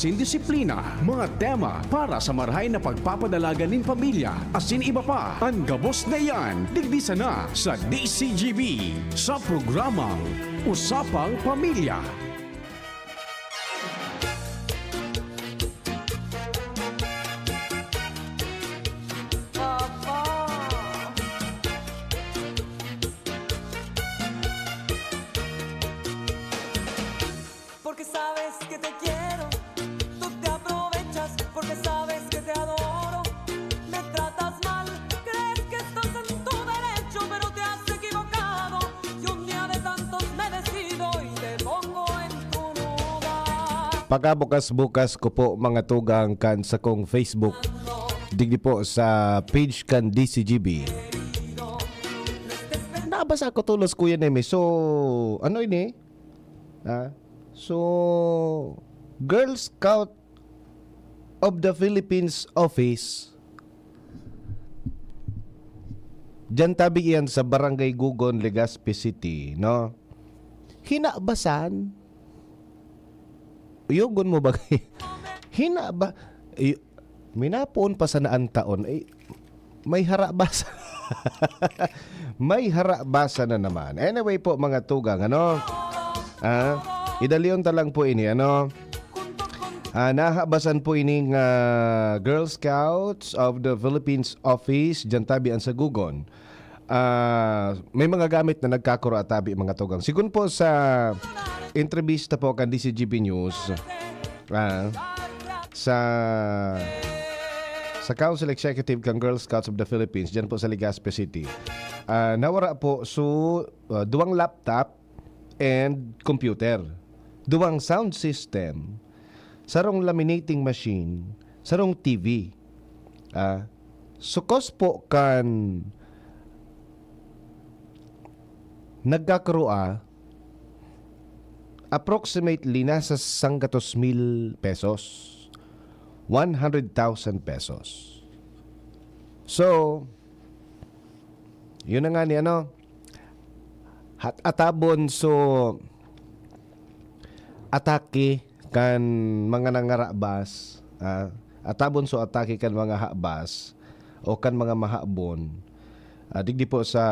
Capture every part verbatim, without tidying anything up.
Sin disiplina, mga tema para sa marahay na pagpapadalagan nin pamilya, asin iba pa. An gabos na iyan, digdi sana sa D C G B, sa programang Usapang Pamilya. Porque sabes que te quiero, tú te aprovechas, porque sabes que te adoro. Me tratas mal, crees que estás en tu derecho, pero te has equivocado. Y un día de tantos me decido y te pongo en tu lugar. Pagkabukas-bukas ko po, mga tugang, kan sakong Facebook, digdi po sa page kan D C G B. Nabasa ko tolos, Kuya Neme. So, ano ini? Ah, so, Girl Scout of the Philippines Office, diyan tabi iyan sa Barangay Gugon, Legazpi City, no? Hinabasan. Uyogon mo ba? Hinaba... Ay, minapoon pa sana an taon. Ay, may harabasa. May harabasa na naman. Anyway po, mga tugang, ano? Ah, idalion ta lang po ini, ano? Ah, nahabasan po ini nga Girl Scouts of the Philippines Office, diyan tabi an sa Gugon. Ah, may mga gamit na nagkakuro atabi, mga tugang. Sigun po sa entrevista po kan D C G B News, ah, sa sa Council Executive kan Girl Scouts of the Philippines, diyan po sa Legazpi City. Ah, nawara po so, ah, duwang laptop and computer, duwang sound system, sarong laminating machine, sarong T V. Ah, sukos po kan nagkakrua, approximately nasa sanggatos mil pesos. One hundred thousand pesos. So, yun na nga ni ano, hat atabon so atake kan mga nangarabas, ah, atabon so atake kan mga habas o kan mga mahabon. Ah, digdi po sa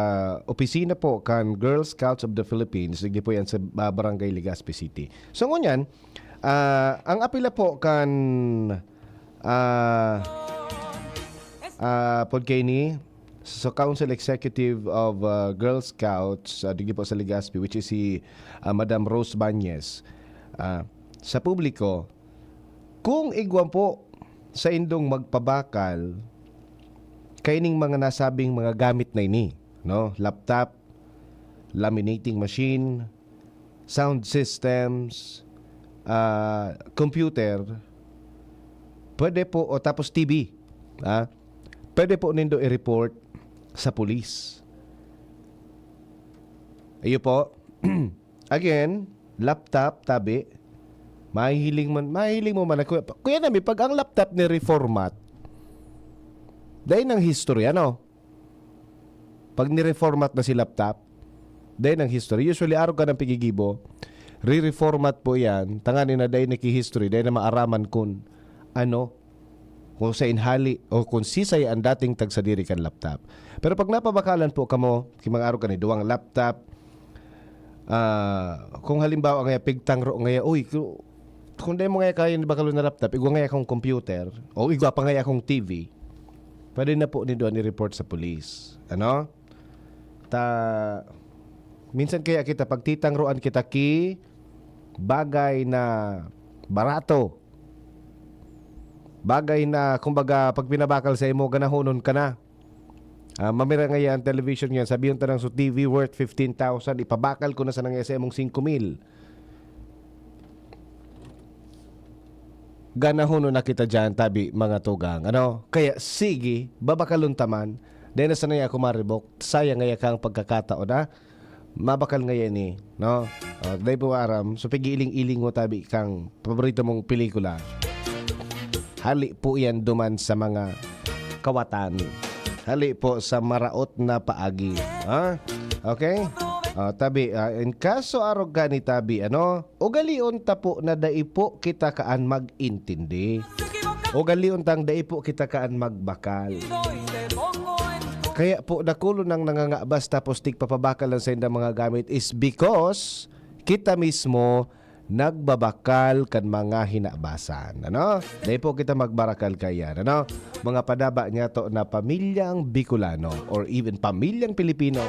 opisina po kan Girl Scouts of the Philippines, digdi po yan sa, ah, Barangay Legazpi City. So ngunyan, ah, ang apila po kan, ah, ah, pod kaini, sa Council Executive of, ah, Girl Scouts, ah, digdi po sa Legazpi, which is si, ah, Madam Rose Banyes, ah, sa publiko, kung igwa po saindong magpabakal kaining mga nasabing mga gamit na ini, no? Laptop, laminating machine, sound systems, ah, computer, pwede po, o tapos T V, ah, pwede po nindo i-report sa pulis. Iyo po. Again, laptop, tabi. Mahihiling man, mahihiling mo man. Kuya, kuya Nami, pag ang laptop ni reformat, dahil ng history, ano? Pag ni-reformat na si laptop, dahil ng history. Usually, araw ka ng pigigibo, re-reformat po yan, tangani na dahil naki-history, dahil na maaraman kun ano, kung sa inhali, o kung sisay ang dating tagsadiri kan laptop. Pero pag napabakalan po kamo, ki mga araw ka ni duwang laptop, ah, kung halimbawa ngaya pigtangro ngaya, uy, ku- kung dai mo ngaya kaya ni bakalon na laptop, igwa ngaya akong computer, o igwa pa ngaya akong T V, pwede na po ni duan i-report sa police. Ano? Ta, minsan kaya kita, pagtitangroan kita ki bagay na barato. Bagay na, kumbaga, pag pinabakal sa imo, ganahonon ka na. Ah, mamira ngaya ang television niyan, sabihon ta nang so T V worth fifteen thousand, ipabakal ko na sana ngaya sa imong singko mil. Ganahonon na kita diyan, tabi, mga tugang. Ano? Kaya, sige, babakalon ta man. Dahil na sana ako maribok, sayang ngaya kang pagkakataon, ha? Mabakal ngaya ni, no? O, dai po aram. So, pag-iiling-iling mo, tabi, kang paborito mong pelikula. Hali po yan duman sa mga kawatan. Hali po sa maraot na paagi. Ha? Okay? Ah, tabi, ah, in kaso arog ka ni tabi, ano? Ugalion ta po na dai po kita kaan mag-intindi. Ugalion tang dai po kita kaan magbakal. Kaya po, dakulo nang nangangabas tapos tigpapabakal ang saindang mga gamit is because kita mismo nagbabakal kan mga hinabasan, ano? Dai po kita magbarakal kaiyan, ano? Mga padaba niya to na pamilyang Bicolano or even pamilyang Pilipino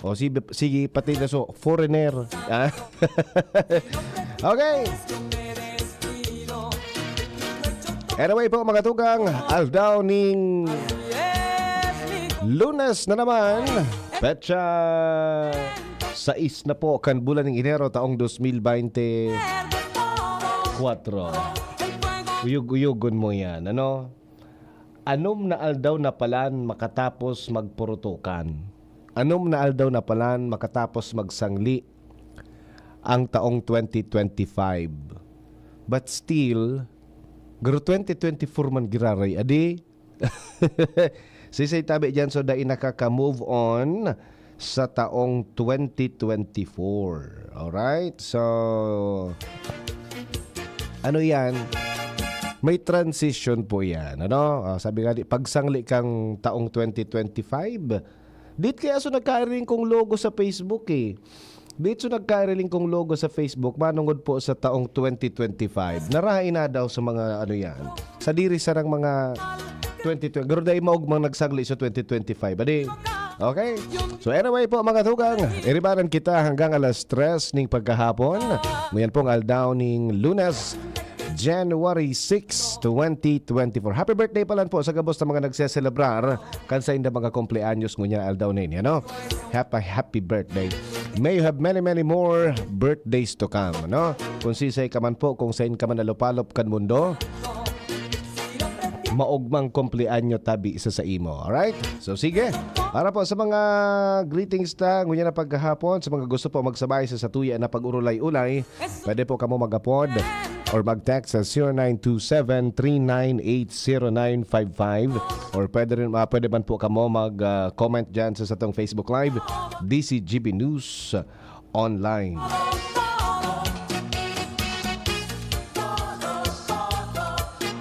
o si, si pati na so foreigner. Ah? Okay. Anyway po, mga tugang, aldaw ning Lunes na naman, petsa sais na po kan bulan ning Enero taong dos mil baynte kwatro. Uyog-uyogon mo yan, ano? Anom na aldaw na palan makatapos magpurutukan. Anom na aldaw na palan makatapos magsangli ang taong twenty twenty-five. But still, garo twenty twenty-four man giraray, adi? Sisay tabi dyan, so dai nakaka-move on sa taong twenty twenty-four. Alright? So, ano yan? May transition po yan. Ano? Ah, sabi nga, di, pagsangli kang taong twenty twenty-five, dit kaya so nagkairing kong logo sa Facebook eh. Dit so nagkairing kong logo sa Facebook, manungod po sa taong twenty twenty-five. Narahay na daw sa mga ano yan. Sa diri sarang mga twenty twenty. Pero dahil maugmang nagsangli sa twenty twenty-five. Adi? Okay? So anyway po, mga tugang, iribaran kita hanggang alas tres ning pagkahapon. Ngayon pong aldaw ning Lunes, January six, twenty twenty-four. Happy birthday pa lang po sa gabos na mga nagseselebrar kan sainda mga kumpleanyos ngunyan aldaw na ini, ano? Happy, happy birthday. May you have many, many more birthdays to come, no? Kung sisay ka man po, kung sain ka man alupalop kan mundo, maugmang kumpleanyo tabi sa saimo. Alright? So, sige. Para po sa mga greetings ta, ngunyan na pagkahapon, sa mga gusto po magsabay sa satuya na pag-urulay-ulay, pwede po kamo mag-apod or mag-text sa zero nine two seven, three nine eight, zero nine five five, or pwede rin, ah, pwede man po kamo mag, ah, comment dyan sa satong Facebook Live, D C G B News Online.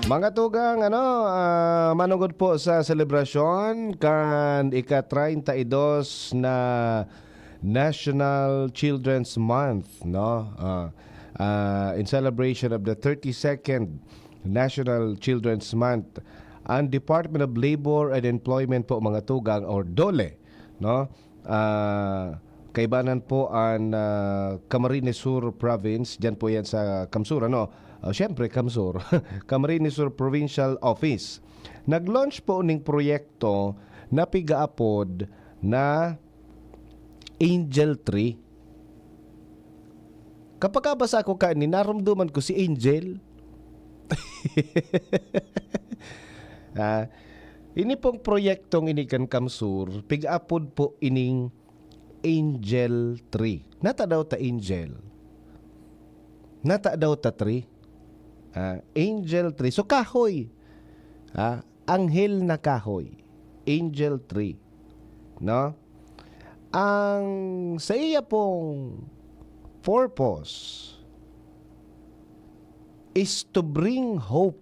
Mga tugang, ano, ah, manungod po sa selebrasyon kan ika-treinta y dos na National Children's Month, no? Ah, ah, in celebration of the thirty-second National Children's Month, ang Department of Labor and Employment po, mga tugang, or DOLE, no? Ah, kaibanan po ang, ah, Camarines Sur Province, diyan po yan sa Kamsur, ano? Ah, syempre, Kamsur. Camarines Sur Provincial Office. Nag-launch po ning proyekto na pigaapod na Angel Tree. Kapag kabasa ko kaini, narumduman ko si Angel. Ah, ini pong proyektong ini kan Kamsur, pig-apod po ining Angel Tree. Nata daw ta angel? Nata daw ta tree? Ah, Angel Tree. So, kahoy. Ah, anghel na kahoy. Angel Tree. No? Ang sa iya pong purpose is to bring hope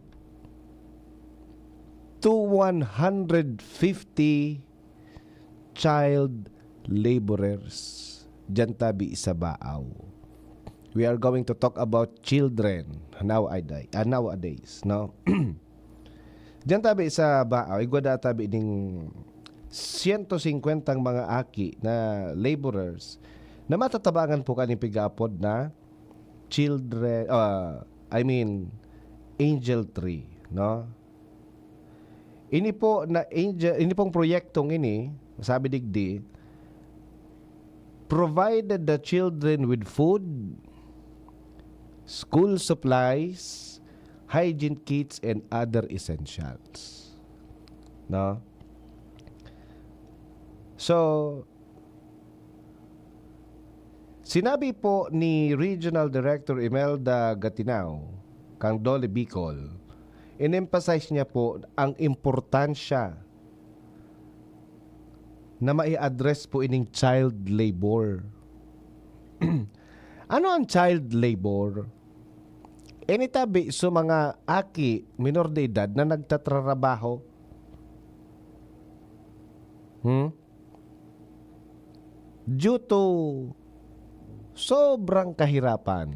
to one hundred fifty child laborers diyan tabi sa Baaw. We are going to talk about children nowadays, ah, nowadays, no? Diyan tabi sa Baaw, igwa da tabi ning siyento singkwentang mga aki na laborers na matatabangan po kaning pigaapod na children, ah, I mean, Angel Tree, no? Ini po na angel, ini pong proyektong ini, sabi digdi, provided the children with food, school supplies, hygiene kits, and other essentials. No? So, sinabi po ni Regional Director Imelda Gatinao, kang DOLE Bicol, in-emphasize niya po ang importansya na mai-address po ining child labor. Ano ang child labor? Ini tabi sa mga aki, minor de edad na nagtatrabaho. Hmm? Due to sobrang kahirapan,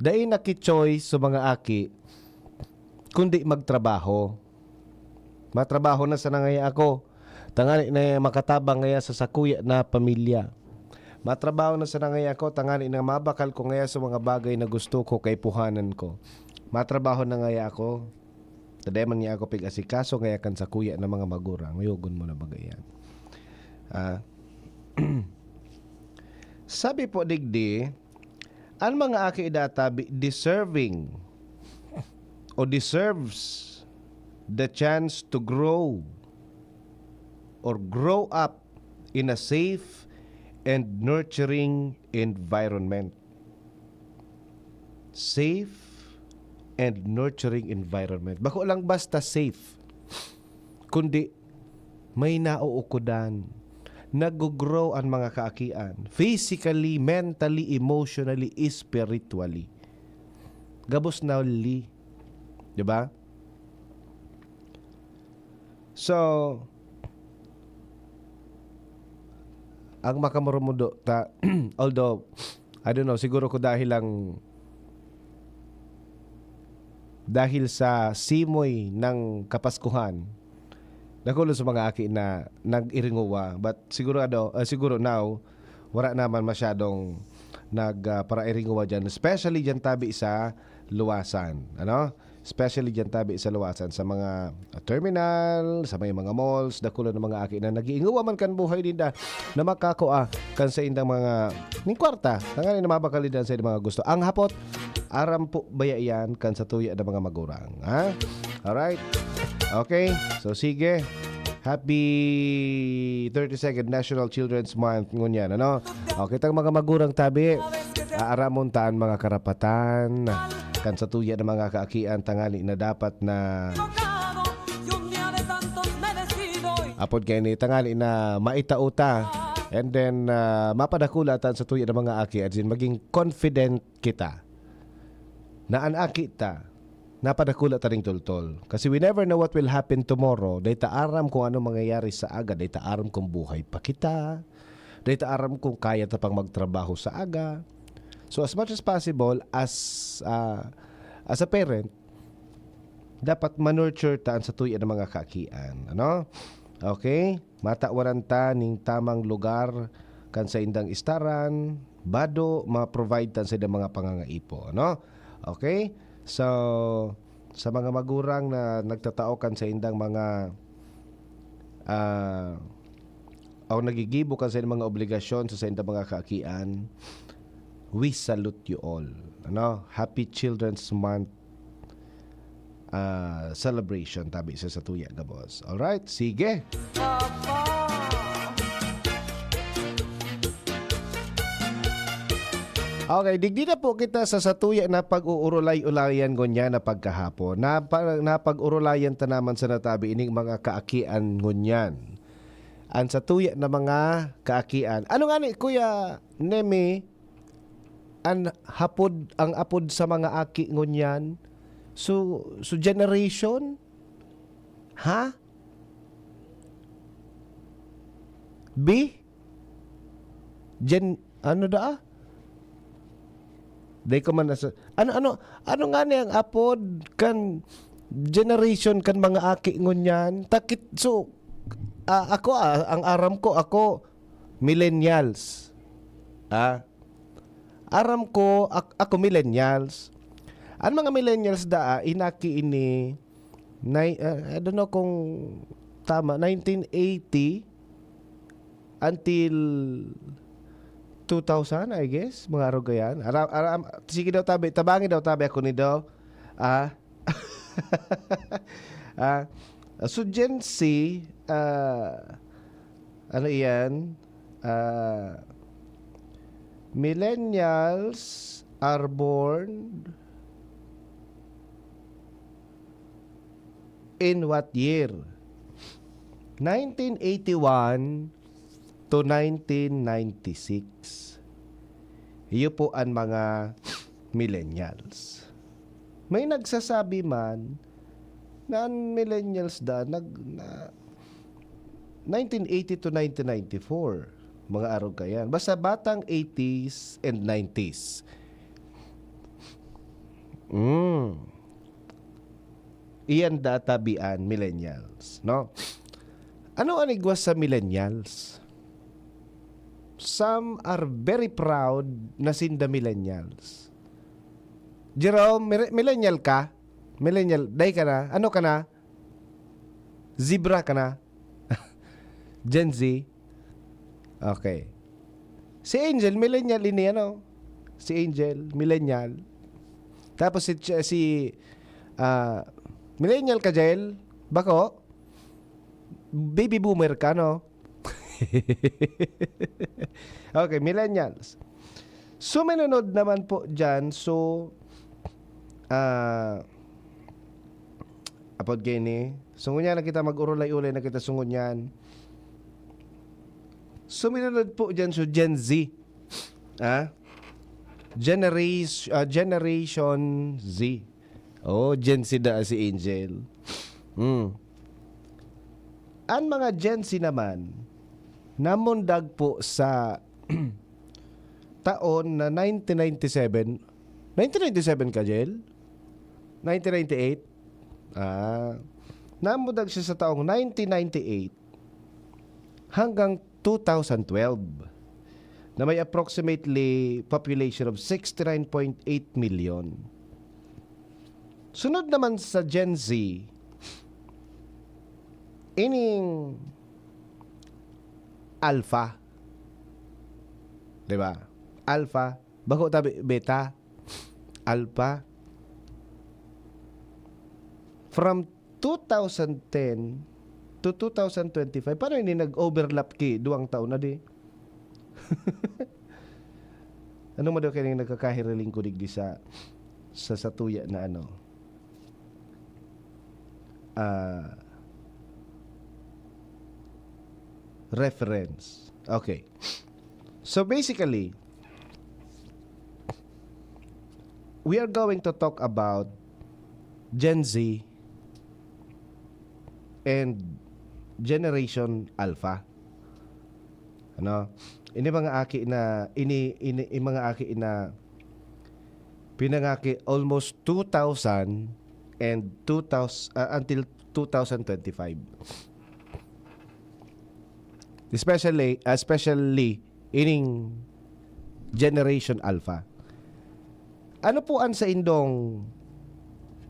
dai na ki-choice sa mga aki kundi magtrabaho. Matrabaho na sana ngaya ako, tangani na makatabang ngaya sa sakuya na pamilya. Matrabaho na sana ngaya ako, tangani na mabakal ko ngaya sa mga bagay na gusto ko, kaipuhanan ko. Matrabaho na ngaya ako, ta dai man ngaya ako pig-asikaso ngaya kan sakuya na mga magurang. Yugon mo na baga yan. Ah, sabi po digdi, ang mga aki data bi-, deserving o deserves the chance to grow or grow up in a safe and nurturing environment. Safe and nurturing environment. Bako lang basta safe, kundi may nauukodan. Nag-grow ang mga kaakian. Physically, mentally, emotionally, spiritually. Gabos na li. Di ba? So, ang makamurumudo ta, although, I don't know, siguro ko dahil lang, dahil sa simoy ng Kapaskuhan, nakulo sa mga aki na nag-iringuwa. But siguro, ano, ah, siguro now, wala naman masyadong nag, ah, parairinguwa dyan, especially dyan tabi sa luwasan, ano? Especially dyan tabi sa luwasan, sa mga terminal, sa may mga malls, dakulo ng mga aki na nag-iinguwa man kan buhay ninda na makakua kan saindang mga ning kwarta, tanganing na mabakal ninda sa mga gusto. Ang hapot, aram po baya yan kan sa tuya na mga magurang, ha? Alright? Okay, so sige. Happy thirty-second National Children's Month ngunyan, ano? O, kitang mga magurang tabi, aaramon ta an mga karapatan kan sa tuya na mga kaakian, tangani na dapat na apod kaini, tangani na maitao ta. And then, ah, mapadakula ta sa tuya na mga aki, as in, maging confident kita na an aki ta, napadakula ta ring toltol. Kasi we never know what will happen tomorrow. Dai ta aram kung ano mangyayari sa aga. Dai ta aram kung buhay pa kita. Dai ta aram kung kaya ta pang magtrabaho sa aga. So, as much as possible, as, ah, as a parent, dapat ma-nurture ta an satuya na mga kaakian. Ano? Okay? Matawaran ta ning tamang lugar kan saindang istaran, bado ma-provide ta an saindang mga pangangaipo, ano? Okay? So, sa mga magurang na nagtatao kan saindang mga, ah, o nagigibo kan saindang mga obligasyon sa saindang mga kaakian, we salute you all. Ano? Happy Children's Month, ah, celebration, tabi sa satuya gabos. Alright, sige. Okay, digdi na po kita sa satuya na pag-uurulay-ulayan ngunyan na pagkahapon. Napa-, napag-urulayan ta naman sa natabi ining mga kaakian ngunyan. An satuya na mga kaakian. Ano nga ni, Kuya Nemi, an hapod, ang apod sa mga aki ngunyan? So, so generation? Ha? Bi? Gen, ano daa? Dai ko man nasa-, ano, ano, ano nga ni ang apod kan generation kan mga aki ngunyan? Takit, so, ah, ako, ah, ang aram ko, ako, millennials. Ah, aram ko, ak-, ako, millennials. Ang mga millennials daa, inaki ini, nai-, ah, I don't know kung tama, nineteen eighty until two thousand, I guess, mga arugayan. Aram, aram, sige daw tabi, tabangi daw tabi ako ni daw. Ah, ah, so Gen Z, ah, ano iyan? Ah, millennials are born in what year? Nineteen eighty-one to nineteen ninety-six. Iyo po an mga millennials. May nagsasabi man na an millennials da nag-, na nineteen eighty to nineteen ninety-four, mga arog kaiyan. Basta batang eighties and nineties. Mm. Iyan da tabi an millennials, no? Ano an igwa sa millennials? Some are very proud na sinda millennials. Jerome, mire-, millennial ka? Millennial, dai ka na? Ano ka na? Zebra ka na? Gen Z? Okay. Si Angel, millennial ini, ano? Si Angel, millennial. Tapos si Ch-, si, ah, millennial ka, Jel? Bako? Baby boomer ka, no? Okay, millennials. Suminunod naman po dyan, so, ah, apod kaini, so, ngunyan na kita mag-urulay-ulay na kita sungod niyan. Suminunod po dyan, so, Gen Z. Ah? Generation, ah, Generation Z. Oh, Gen Z da si Angel. Hmm. An mga Gen Z naman, namundag po sa taon na nineteen ninety-seven. Nineteen ninety-seven ka, Jel? Nineteen ninety-eight? Ah. Namundag siya sa taong nineteen ninety-eight hanggang two thousand twelve, na may approximately population of sixty-nine point eight million. Sunod naman sa Gen Z, ining Alpha. Di ba? Alpha. Bako tabi, Beta. Alpha. From two thousand ten to two thousand twenty-five, paano ini nag-overlap ki duwang taon na di? Ano mo daw kaya nagkakahiriling ko digdi sa, sa satuya na ano? Ah, reference. Okay. So basically, we are going to talk about Gen Z and Generation Alpha. Ano? Ini mga aki na, ini, ini, ini mga aki na pinangaki almost two thousand and two thousand, ah, until two thousand twenty-five. Especially, especially ining Generation Alpha. Ano po an saindong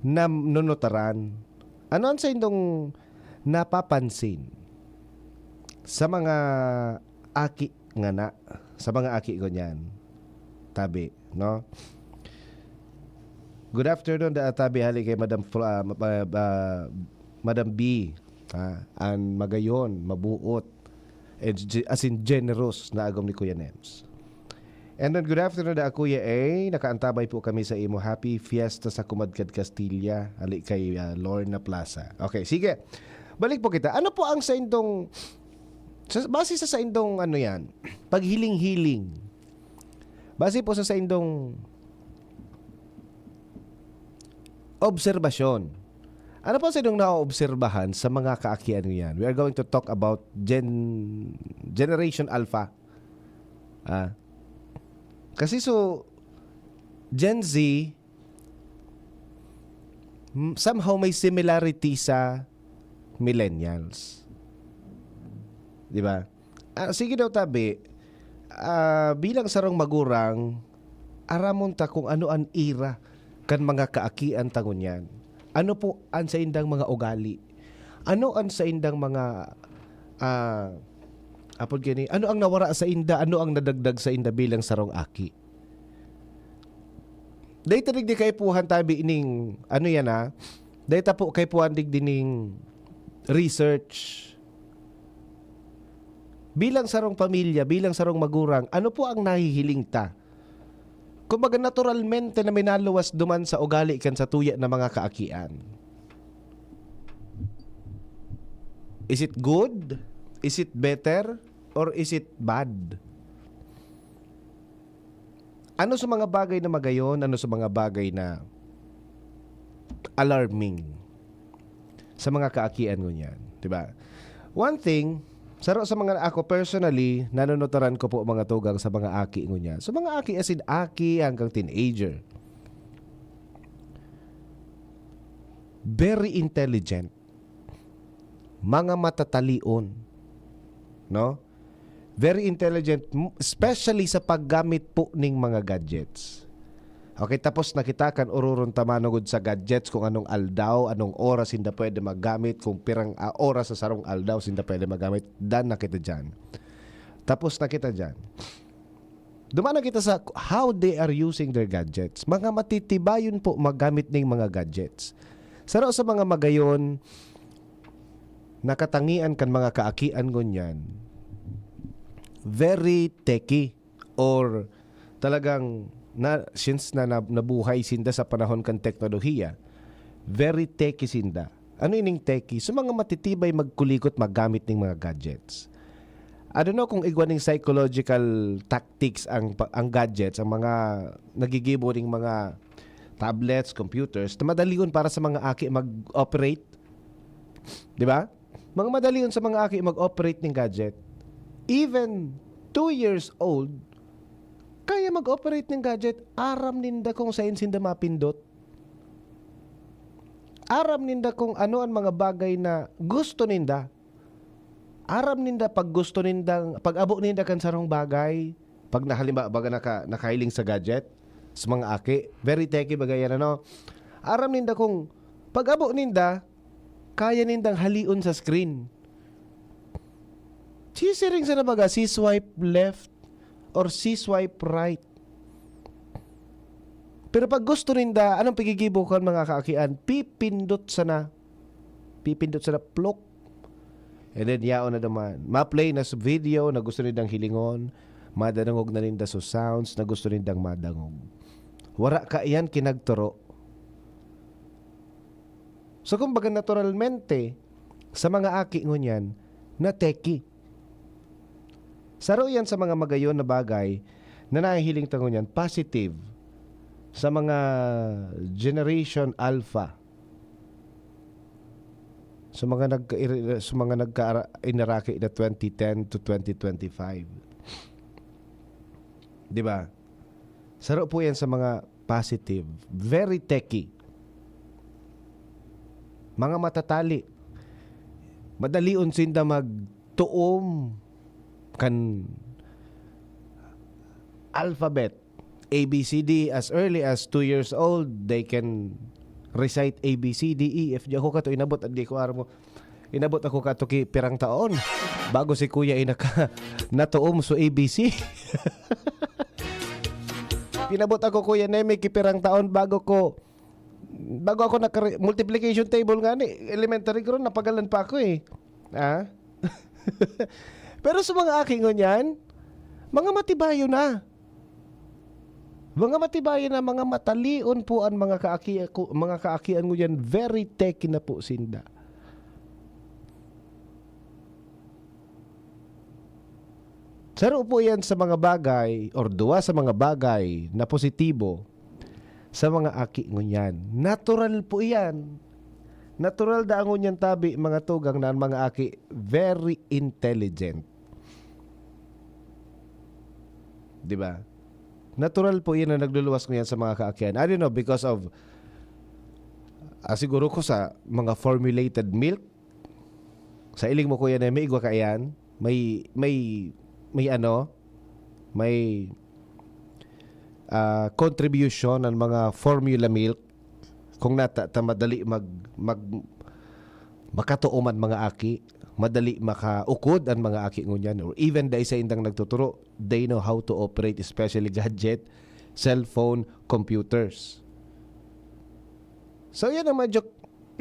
nam-, nunutaran? Ano an saindong napapansin sa mga aki ngana, sa mga aki ko niyan? Tabi, no? Good afternoon, da, tabi, hali kay Madam Fl-, ah, ma-, ah, ah, Madam B, ah, an magayon, mabuot, and ge-, as in generous na agom ni Kuya Nems. And then, good afternoon, da, Kuya A. Nakaantabay po kami sa imo. Happy Fiesta sa Kumadkad Castilla, hali kay, ah, Lorna Plaza. Okay, sige. Balik po kita. Ano po ang saindong, sa, base sa saindong, ano yan, paghiling-hiling, base po sa saindong obserbasyon, ano po sa inyong naoobserbahan sa mga kaakian niyan? We are going to talk about Gen, Generation Alpha. Ah. Kasi so, Gen Z, m-, somehow may similarity sa millennials. Di ba? Ah, sige daw, tabi, ah, bilang sarong magurang, aramon ta kung ano an ira kan mga kaakian ta ngunyan. Ano po an saindang mga ugali? Ano an saindang mga, ah, apod gani, ano ang nawara sa inda? Ano ang nadagdag sa inda bilang sarong aki? Dahil ta digdi kaipuhan tabi ning, ano yan, ah? Dahil ta po kaipuhan digdi ning research. Bilang sarong pamilya, bilang sarong magurang, ano po ang nahihiling ta? Kumbaga, naturalmente na minaluwas duman sa ugali kan satuya na mga kaakian. Is it good? Is it better? Or is it bad? Ano sa mga bagay na magayon? Ano sa mga bagay na alarming sa mga kaakian ngunyan? Di ba? One thing, saro sa mga, ako personally, nanunuturan ko po, mga tugang, sa mga aki ngunyan. Sa mga aki, as in aki hanggang teenager. Very intelligent. Mga matatalion. No? Very intelligent, m-, especially sa paggamit po ning mga gadgets. Okay, tapos na kita kan ururon ta manugod sa gadgets, kung anong aldaw, anong oras sinda pwede magamit, kung pirang, ah, oras sa sarong aldaw sinda pwede magamit, done na kita diyan. Tapos na kita diyan. Duman na kita sa how they are using their gadgets. Mga matitibayon po magamit ning mga gadgets. Saro sa mga magayon, nakatangian kan mga kaakian ngunyan, very techy, or talagang na, since na, na nabuhay sinda sa panahon kan teknolohiya, very techy sinda. Ano ining techy? So, mga matitibay magkulikot magamit ning mga gadgets. I don't know kung igwa ning psychological tactics ang pa-, ang gadgets, ang mga nagigibo ning mga tablets, computers, na madalion para sa mga aki mag-operate. Di ba? Mga madalion sa mga aki mag-operate ning gadget. Even two years old, kaya mag-operate ning gadget. Aram ninda kung sain sinda mapindot. Aram ninda kung ano ang mga bagay na gusto ninda. Aram ninda pag gusto nindang, pag abo ninda kan sarong bagay, pag nahalimbawa, baga naka-, nakahiling sa gadget, sa mga aki, very techy baga yan, ano? Aram ninda kung pag abo ninda, kaya nindang halion sa screen. Sisiring sa nabaga, si swipe left or si swipe right. Pero pag gusto ninda, anong pigigibo kan mga kaakian? Pipindot sana. Pipindot sana, plok. And then, yaon na naman. Ma-play na sa video na gusto nindang hilingon. Madangog na ninda sa sounds na gusto nindang madangog. Wara ka iyan kinagturo. So, kumbaga, naturalmente, sa mga aki ngunyan, na techy. Saro yan sa mga magayon na bagay na nahihiling ta ngunyan, positive sa mga Generation Alpha. Sa mga nagka-, sa mga nagka-, inaraki na twenty ten to twenty twenty-five. Di ba? Saro po yan sa mga positive. Very techy. Mga matatali. Madalion sinda magtuom kan alphabet. A B C D, as early as two years old, they can recite A B C D E F G. Ako kato inabot, di ko aram mo. Inabot ako kato ki pirang taon bago si Kuya inaka natuom so A B C. Pinabot ako, Kuya Nemi, ki pirang taon bago ko, bago ako naka-, multiplication table nga ni, elementary ko ron, napagalan pa ako eh. Ah? Pero sa mga aki ngunyan, mga matibayo na. Mga matibayo na, mga matalion po an mga kaaki-, mga kaakian ngunyan, very techy na po sinda. Saro po yan sa mga bagay or duwa sa mga bagay na positibo sa mga aki ngunyan. Natural po yan. Natural da ngunyan tabi, mga tugang, na ang mga aki very intelligent. Di ba? Natural po yan na nagluluwas ngunyan sa mga kaakian. I don't know, because of, ah, siguro ko sa mga formulated milk, sa iling mo, Kuya Nemi, igwa kaiyan? May, may, may ano? May, ah, contribution ng mga formula milk. Kung nata-, ta madali mag-, mag-, makatuom an mga aki, madali makaukod an mga aki ngunyan, or even dai saindang nagtuturo, they know how to operate, especially gadget, cellphone, computers. So, yan ang medyo,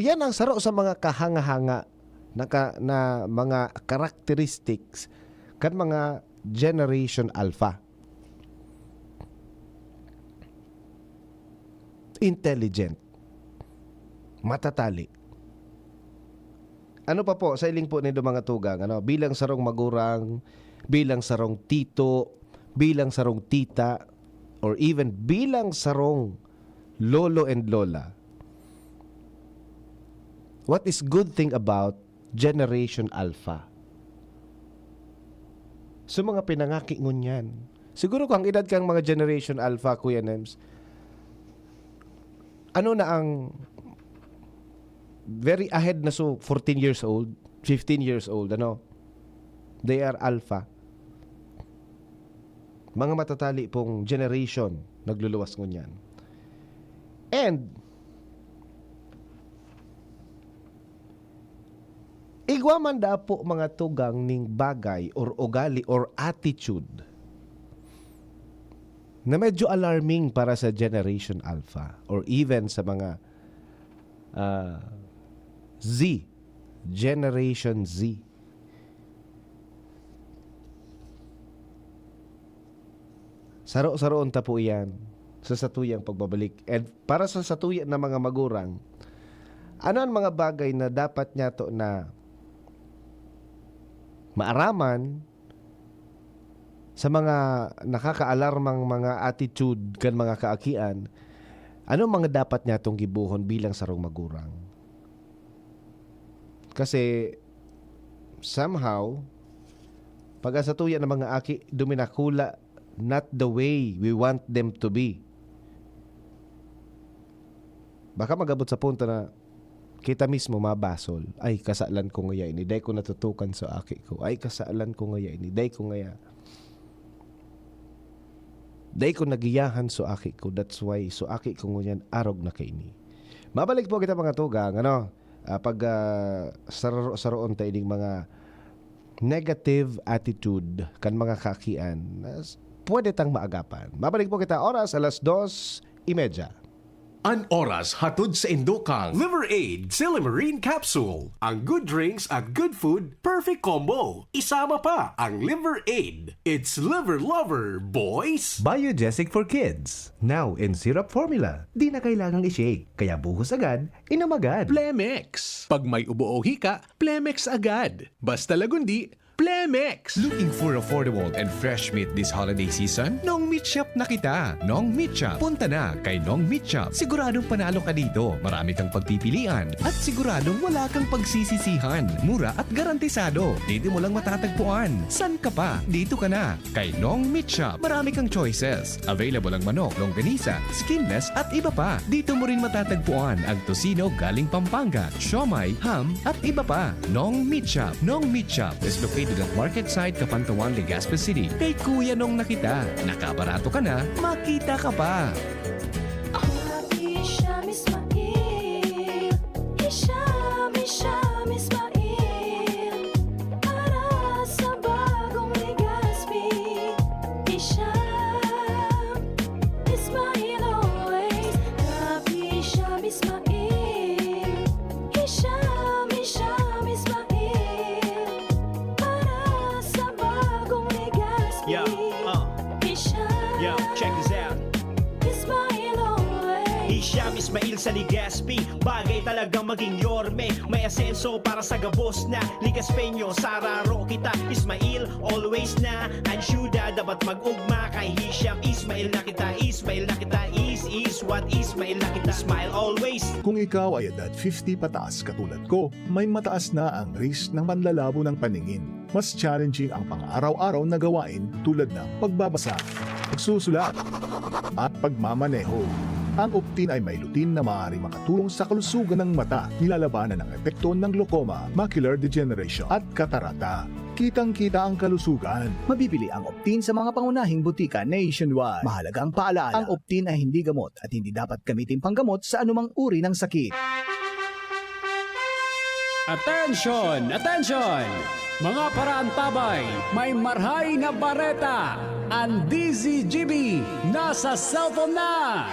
yan ang saro sa mga kahanga-hanga na ka-, na mga characteristics kan mga Generation Alpha. Intelligent. Matatali. Ano pa po, sa iling po nindo, mga tugang, ano, bilang sarong magurang, bilang sarong tito, bilang sarong tita, or even bilang sarong lolo and lola, what is good thing about Generation Alpha? So, mga pinangaki ngunyan. Siguro kung ang edad kang mga Generation Alpha, Kuya Nems, ano na ang very ahead na, so fourteen years old, fifteen years old, ano? They are Alpha. Mga matatali pong generation nagluluwas ngunyan. And, igwa man daa po mga tugang ning bagay or ugali or attitude na medyo alarming para sa Generation Alpha or even sa mga, ah, Z, Generation Z. Saro-saroon ta po iyan sa satuyang pagbabalik. And para sa satuya na mga magurang, ano ang mga bagay na dapat niyato na maaraman sa mga nakakaalarmang mga attitude kan mga kaakian? Ano ang mga dapat niyatong gibohon bilang sarong magurang? Kasi somehow, pag ang satuya na mga aki duminakula not the way we want them to be, baka mag-abot sa punto na kita mismo mabasol, "Ay, kasalan ko ngaya ini. Dai ko natutukan sa aki ko. Ay, kasalan ko ngaya ini. Dai ko ngaya, dai ko nagiyahan sa aki ko. That's why sa aki ko ngunyan arog na kaini." Mabalik po kita, mga tugang, ano? Ah, pag, ah, saro-, saroon ta ining mga negative attitude kan mga kaakian, na s-, pwede tang maagapan. Mabalik po kita, oras alas dos y media. An oras hatod sa indo kan Liver Aid Silymarin Capsule. Ang good drinks at good food, perfect combo. Isama pa ang Liver Aid. It's Liver Lover, boys! Biogesic for Kids. Now in syrup formula. Di na kailangang i-shake. Kaya buhos agad, inom agad. Plemex. Pag may ubo o hika, Plemex agad. Basta lagundi, Plemex! Looking for affordable and fresh meat this holiday season? Nong Meat Shop na kita! Nong Meat Shop! Punta na kay Nong Meat Shop. Siguradong panalo ka dito. Marami kang pagpipilian at siguradong wala kang pagsisisihan. Mura at garantisado. Dito mo lang matatagpuan. San ka pa? Dito ka na. Kay Nong Meat Shop, marami kang choices. Available ang manok, longganisa, skinless at iba pa. Dito mo rin matatagpuan ang tocino galing Pampanga, siomai, ham, at iba pa. Nong Meat Shop. Nong Meat Shop is located at Market Site, Capantawan, Legazpi City. Kay Kuya Nong na kita. Nakabarato ka na, makita ka pa. Hisham Ismail, Hisham, Hisham Ismail, para sa bagong Legazpi. Hisham Ismail always, Rap Hisham Ismail, Hisham, Hisham Ismail, para sa bagong Legazpi. Yeah, uh. Hisham. Yo, check this out. Ismail always. Hisham Ismail sa Legazpi, bagay talaga maging yorme. May asenso para sa gabos na Legazpeño. Sararo kita, Ismail always na. Ang syudad dapat mag-ugma kay Hisham Ismail na kita. Ismail na kita, is, is what Ismail na kita. Smile always. Kung ikaw ay edad fifty pataas katulad ko, may mataas na ang risk ng panlalabo ng paningin. Mas challenging ang pang-araw-araw na gawain tulad ng pagbabasa, pagsusulat, at pagmamaneho. Ang Optin ay may lutein na maaaring makatulong sa kalusugan ng mata, nilalabanan ang epekto ng glaucoma, macular degeneration, at katarata. Kitang-kita ang kalusugan. Mabibili ang Optin sa mga pangunahing butika nationwide. Mahalagang paalaala, ang Optin ay hindi gamot at hindi dapat gamitin panggamot sa anumang uri ng sakit. Attention! Attention! Mga paraantabay, may marhay na bareta! Ang D Z G B nasa cellphone na!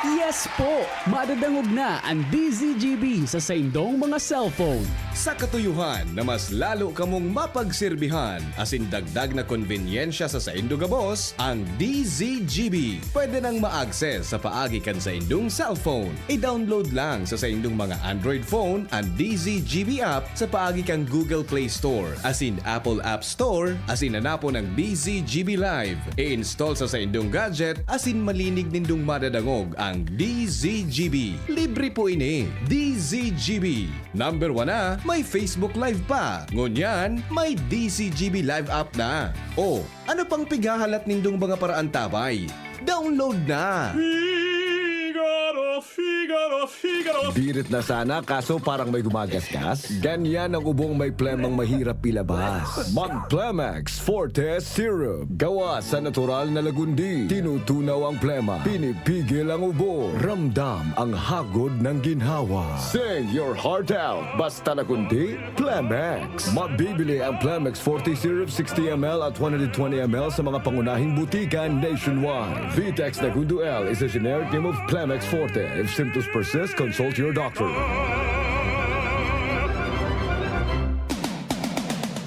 Yes po! Madadangog na ang D Z G B sa saindong mga cellphone. Sa katuyuhan na mas lalo kamong mapagserbihan asin dagdag na konbenyensya sa saindo gabos, ang D Z G B pwede nang ma-access sa paagi kan saindong cellphone. I-download lang sa saindong mga Android phone an D Z G B app sa paagi kan Google Play Store asin Apple App Store, asin hanapon ang D Z G B Live. I-install sa saindong gadget asin malinig nindong madadangog ang D Z G B. Libre po ini. D Z G B. Number one na, may Facebook Live pa. Ngunyan, may D Z G B Live app na. O, ano pang pighahalat nindong mga paraantabay? Download na! Figaro, Figaro, Figaro. Birit na sana, kaso parang may gumagasgas. Ganyan ang ubong may plemang mahirap ilabas. Mag-Plemex Forte Syrup. Gawa sa natural na lagundi. Tinutunaw ang plema. Pinipigil ang ubo. Ramdam ang hagod ng ginhawa. Sing your heart out. Basta lagundi, Plemex. Mabibili ang Plemex Forte Syrup sixty M L at one hundred twenty M L sa mga pangunahing butika nationwide. Vitex Nagundo L is a generic name of Plemex Forte. If symptoms persist, consult your doctor.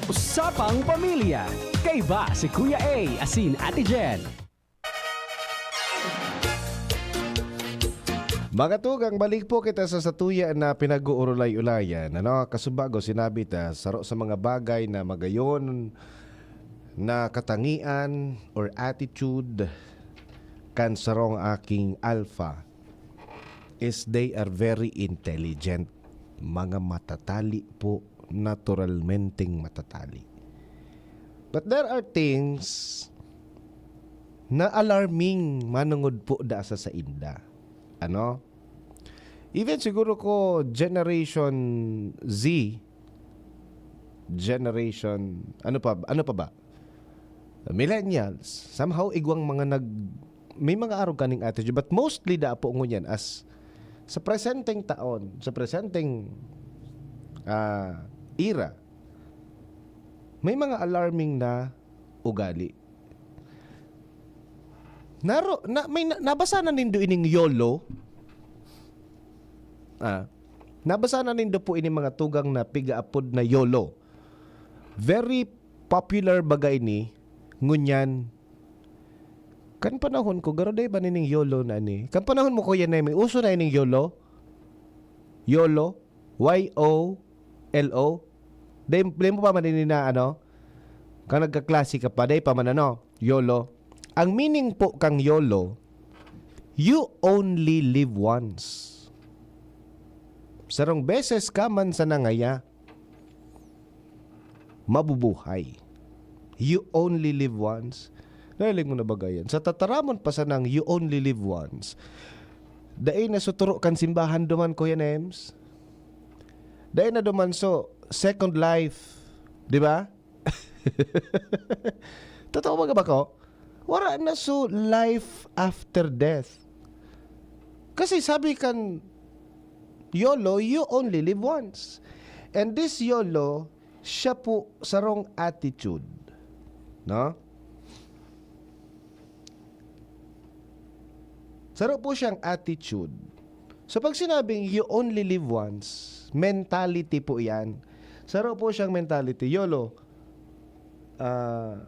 Usapang Pamilya. Kaiba si Kuya A asin Ate Jen. Mga tugang, balik po kita sa satuya na pinag-uurulay-ulayan, ano? Kasubago, sinabi ta, saro sa mga bagay na magayon na katangian or attitude kan sarong aking alpha is they are very intelligent. Mga matatali po, naturalmenteng matatali. But there are things na alarming manungod po da sa sainda. Ano? Even siguro ko generation Z, generation, ano pa, ano pa ba? Millennials, somehow igwang mga nag-, may mga arog kaning attitude, but mostly da po ngunyan as sa presenteng taon, sa presenteng, ah, era, may mga alarming na ugali. Naro-, na, may na, nabasa na nindo ining YOLO? Ah, nabasa na nindo po ini mga tugang na pigaapod na YOLO? Very popular baga ini, ngunyan. Kan panahon ko, garo dai ba nining YOLO na ani? Kan panahon mo, Kuya Nemi, uso na ining YOLO? YOLO? Y O L O? Dai, dai mo pa man ini na, ano? Kan nagkaklase ka pa, dai pa man, ano? YOLO. Ang meaning po kang YOLO, you only live once. Sarong beses ka man sa nangaya, mabubuhay. You only live once. Nahiling mo na ba yan? Sa tataramon pa sanang you only live once, dai na suturo kan simbahan duman, Kuya Nems. Dai na duman so second life. Di ba? Totoo ba, ba ko? Wala na so life after death. Kasi sabi kan YOLO, you only live once. And this YOLO, siya po sarong attitude. No? Saro po siyang attitude. So, pag sinabing you only live once, mentality po yan. Saro po siyang mentality. YOLO, ah,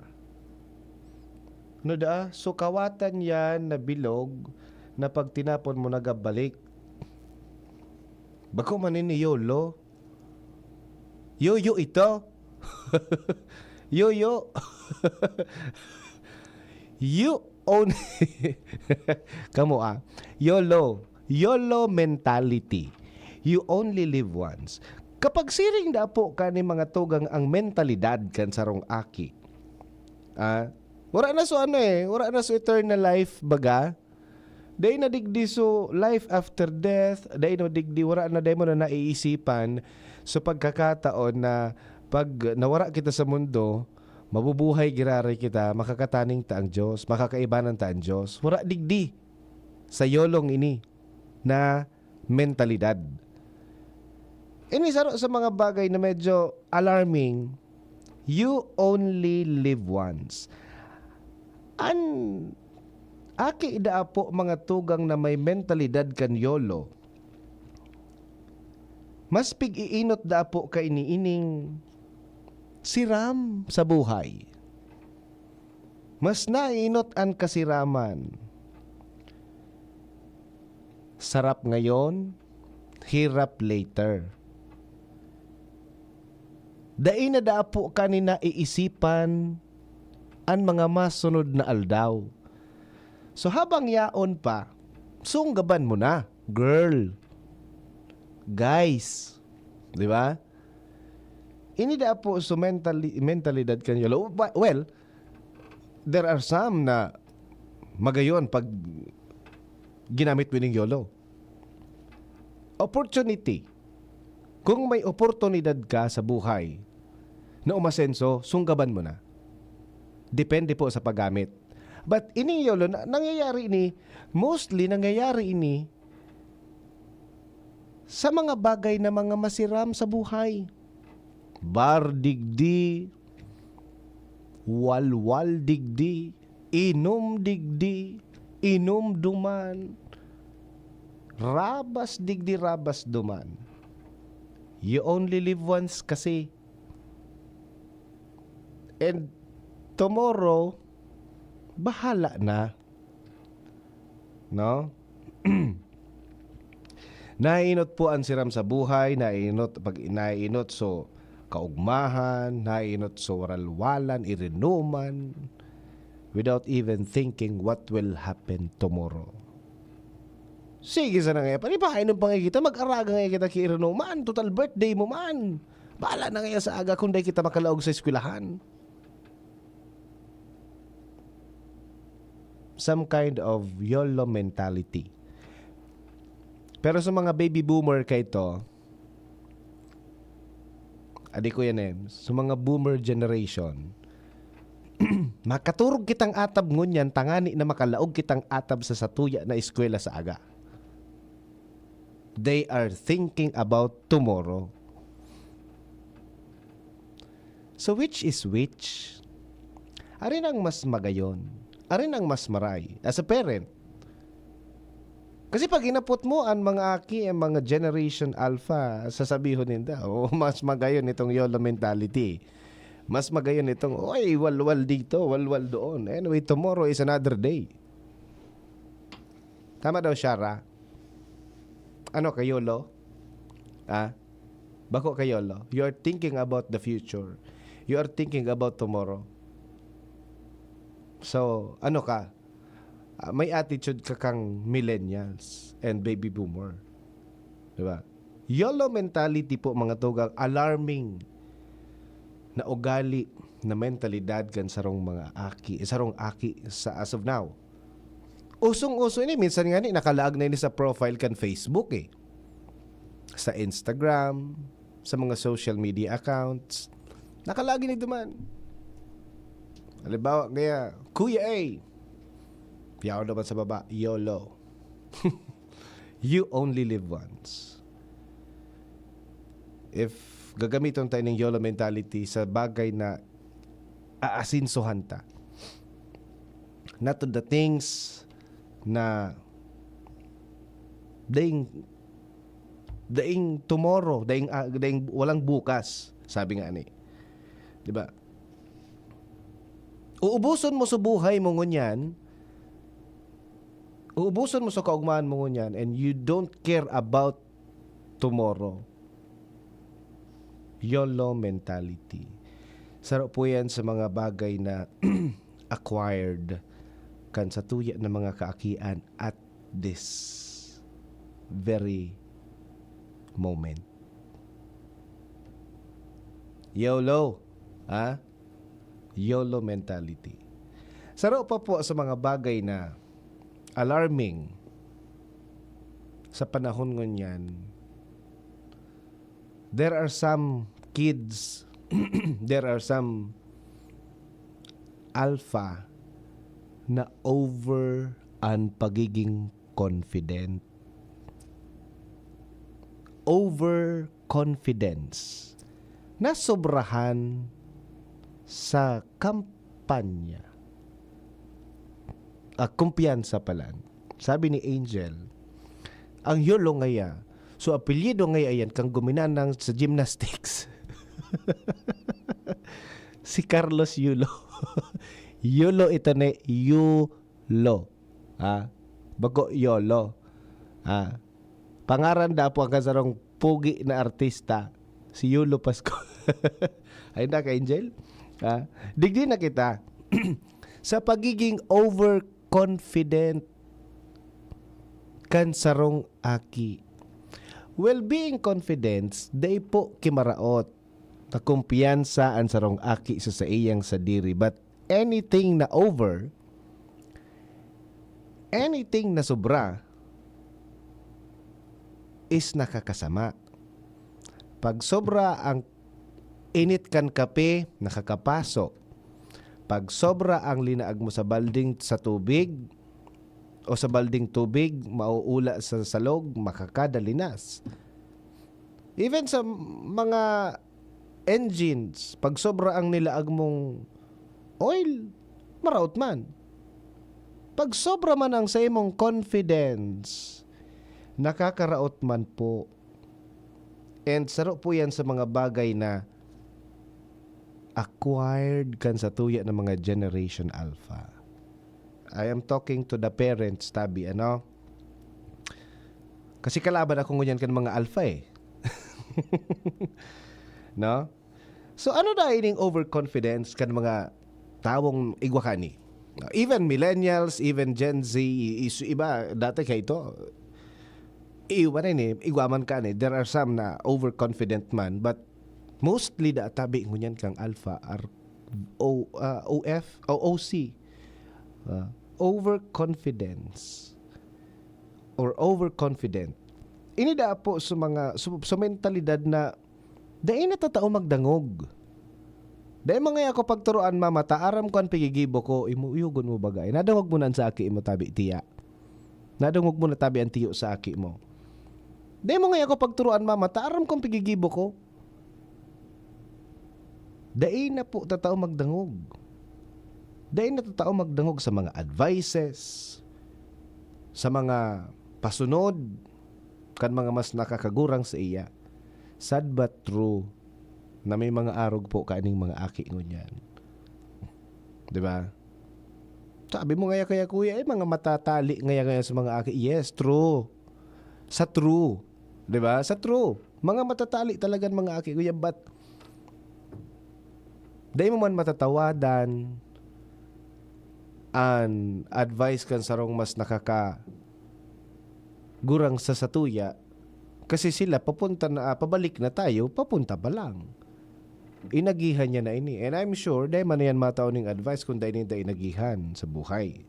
ano daa? So, kawatan yan na bilog na pag tinapon mo, nagabalik. Bako man ini YOLO. Yoyo ito. Yoyo. You own, kamo, ah. YOLO. YOLO mentality. You only live once. Kapag siring da po kan mga tugang ang mentalidad kan sarong aki, ah, wala na so ano eh, wala na so eternal life baga. Dai na digdi so life after death, dai na digdi, wala na, dai mo na naiisipan so pagkakataon na pag nawara kita sa mundo, mabubuhay giraray kita, makakataning ta ang Diyos, makakaibanan ta ang Diyos. Wala digdi sa yolong ini na mentalidad. Ini saro sa mga bagay na medyo alarming. You only live once. An aki daa po mga tugang na may mentalidad kan yolo. Mas pig-iinot daa po kaini ining siram sa buhay. Mas naiinot an kasiraman. Sarap ngayon, hirap later. Dai na daa po kaini naiisipan an mga masunod na aldaw. So, habang yaon pa, sunggaban mo na, girl. Guys. Di ba? Ini daa po so mentali-, mentalidad kan YOLO. Ba-, well, there are some na magayon pag ginamit mo ning YOLO. Opportunity. Kung may oportunidad ka sa buhay na umasenso, sunggaban mo na. Depende po sa paggamit. But ining YOLO, na, nangyayari ini, mostly nangyayari ini sa mga bagay na mga masiram sa buhay. Bar digdi, walwal digdi, inom digdi, inom duman, rabas digdi, rabas duman. You only live once kasi. And tomorrow, bahala na. No? Naiinot po an siram sa buhay, naiinot, pag, naiinot so kaugmahan, naiinot so waralwalan, irinuman, without even thinking what will happen tomorrow. Sige sana ngaya, panipainom pa ngaya kita, mag-araga ngaya kita ki irinuman, total birthday mo man. Bahala na ngaya sa aga kung dai kita makalaog sa eskwelahan. Some kind of YOLO mentality. Pero sa mga baby boomer kaito, adi ko yan eh, sa mga boomer generation, makaturog kitang atab ngunyan, tangani na makalaog kitang atab sa satuya na eskwela sa aga. They are thinking about tomorrow. So which is which? Arin ang mas magayon? Arin ang mas maray? As a parent, kasi pag inapot mo an mga aki, an mga Generation Alpha, sasabihon ninda, "Oh, mas magayon itong YOLO mentality. Mas magayon itong, oy, walwal dito, walwal doon. Anyway, tomorrow is another day." Tama daw, Shara? Ano ka, YOLO? Ah? Bako ka, YOLO? You are thinking about the future. You are thinking about tomorrow. So, ano ka? Ah, may attitude ka kang millennials and baby boomer. Di ba? YOLO mentality po, mga tugang, alarming na ugali, na mentalidad kan sarong mga aki, sarong aki sa as of now. Usong-uso ini, minsan nga ni nakalaag na ini sa profile kan Facebook eh. Sa Instagram, sa mga social media accounts. Nakalaag ini duman. Halimbawa, kaya, Kuya A, yaon naman sa baba, YOLO. You only live once. If gagamiton tayo ng YOLO mentality sa bagay na aasinsuhan ta, not to the things na daing, daing tomorrow, daing, ah, daing walang bukas, sabi nga ni. Di ba? Uubuson mo sa buhay mo ngunyan, uubuson mo sa kaugmahan mo ngunyan, and you don't care about tomorrow. YOLO mentality. Saro po yan sa mga bagay na acquired kan satuya na mga kaakian at this very moment. YOLO, ha? YOLO mentality. Saro pa po sa mga bagay na alarming sa panahon ngunyan, there are some kids, there are some alpha na over an pagiging confident. Overconfidence. Nasobrahan sa kampanya. Ah, kumpiyansa pala. Sabi ni Angel, ang YOLO ngaya, So, apelyido ngay ayan kan guminanang sa gymnastics. Si Carlos Yulo. Yulo ito ni Yulo. Ha? Bago Yolo. Ha? Pangaran daw po ang kasarong pogi na artista, si Yulo Pascual. Ay na, ka-Angel? Ha? Digdi na kita sa pagiging overconfident kan sarong aki. Well, being confident, dai po kimaraot na kumpiyansa an sarong aki sa saiyang sadiri, but anything na over, anything na sobra is nakakasama. Pag sobra ang init kan kape, nakakapaso. Pag sobra ang linaag mo sa balding sa tubig o sa balding tubig, mauula sa salog, makakadalinas. Even sa mga engines, pag sobra ang nilaag mong oil, maraot man. Pag sobra man ang sa imong confidence, nakakaraot man po. And saro po yan sa mga bagay na acquired kan satuya ng mga Generation Alpha. I am talking to the parents, tabi, ano? Kasi kalaban ako ngunyan kan mga alpha eh. No? So ano na ining overconfidence kan mga tawong igwa kani? Even millennials, even Gen Z, is iba, dati kay ito, iwan na ini, igwa man kani. There are some na overconfident man, but mostly da tabi ngunyan kang alpha are O, ah, O F, o O C. Ah, overconfidence or overconfident. Ini da po sa mga, sa, sa mentalidad na dai natatao magdangog. Dai mga ako pagturoan, mama, ta aram ko an pigigibo ko, imo, uyugon mo baga. Nadangog mo na an sa aki mo, tabi, tiya. Nadangog mo na tabi an tiyo sa aki mo. Dai mo nga ako pagturoan, mama, ta aram ko an pigigibo ko. Dai na po tatao magdangog. Dai na tatao magdangog sa mga advices, sa mga pasunod kan mga mas nakakagurang sa iya. Sad but true na may mga arog po kaning mga aki ngunyan. Di ba? Sabi mo ngaya kaya, kuya, eh, mga matatali ngaya, ngaya sa mga aki. Yes, true. Sa true. Di ba? Sa true. Mga matatali talaga ang mga aki, kuya. But, dai mo man matatawadan an advice kan sarong mas nakaka gurang sa satuya, kasi sila papunta na, ah, pabalik na tayo, papunta pa lang. Inagihan niya na ini. And I'm sure, dai man yan matao ning advice kung dai ninda inagihan sa buhay.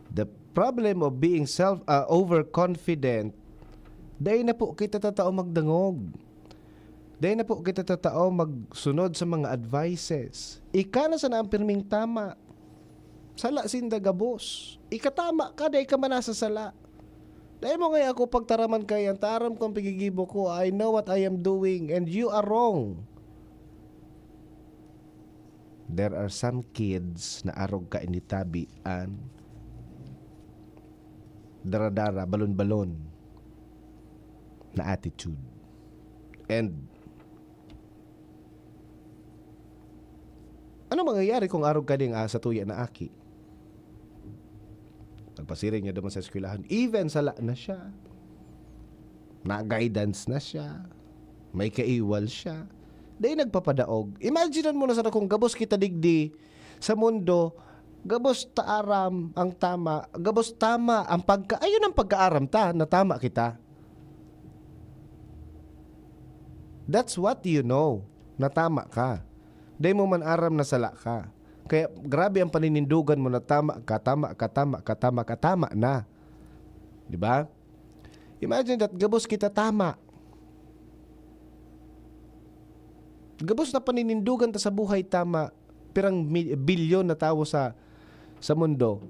The problem of being self, ah, overconfident, dai na po kita tatao magdangog. Dai na po kita tatao magsunod sa mga advices. Ika na sana ang pirming tama. Sala sinda gabos. Ikatama ka, dai ka man nasa sala. Dai mo ngaya ako pagtaraman kaya, ta aram ko ang pigigibo ko. I know what I am doing and you are wrong. There are some kids na arog ka initabi an dara-dara, balon-balon na attitude. And ano mangyayari kung arog ka ding, ah, satuya na aki? Nagpasiring niya duman sa eskwelahan. Even sala na siya. Na-guidance na siya. May kaiwal siya. Dai nagpapadaog. Imagine mo na sana kung gabos kita digdi sa mundo, gabos ta aram ang tama, gabos tama ang pagka-, ayun ang pagkaaram ta, na tama kita. That's what you know, na tama ka. Dai mo man aram na sala ka. Kaya grabe ang paninindugan mo na tama ka, tama ka, tama ka, tama ka, tama na. Di ba? Imagine that, gabos kita tama. Gabos na paninindugan ta sa buhay, tama. Pirang mi-, bilyon na tawo sa, sa mundo.